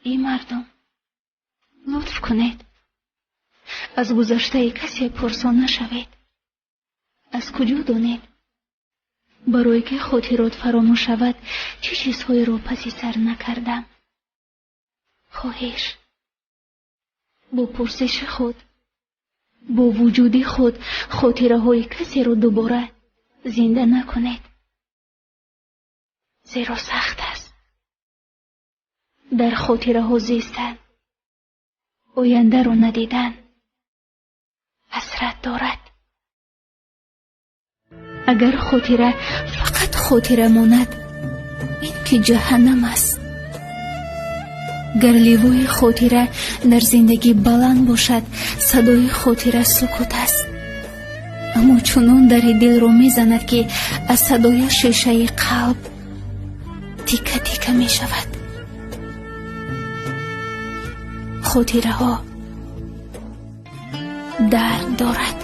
Эй мардум, лутф кунед, аз гузаштаи касе пурсон нашавед. Аз куҷо донед, барое ки хотирот фаромӯш шавад, чӣ чизҳоеро паси сар накардам? Хоҳиш, бо пурсиши худ, бо вуҷуди худ хотираҳои касеро дубора зинда накунед, зеро сахт аст дар хотираҳо зистан, ояндаро надидан ҳасрат дорад. Агар хотира фақат хотира монад, ин ки ҷаҳаннам аст. Гар ливои хотира дар зиндагӣ баланд бошад, садои хотира сукут аст, аммо чунон дари дилро мезанад, ки аз садояш шишаи қалб тика тика мешавад. Хотираҳо дард дорад.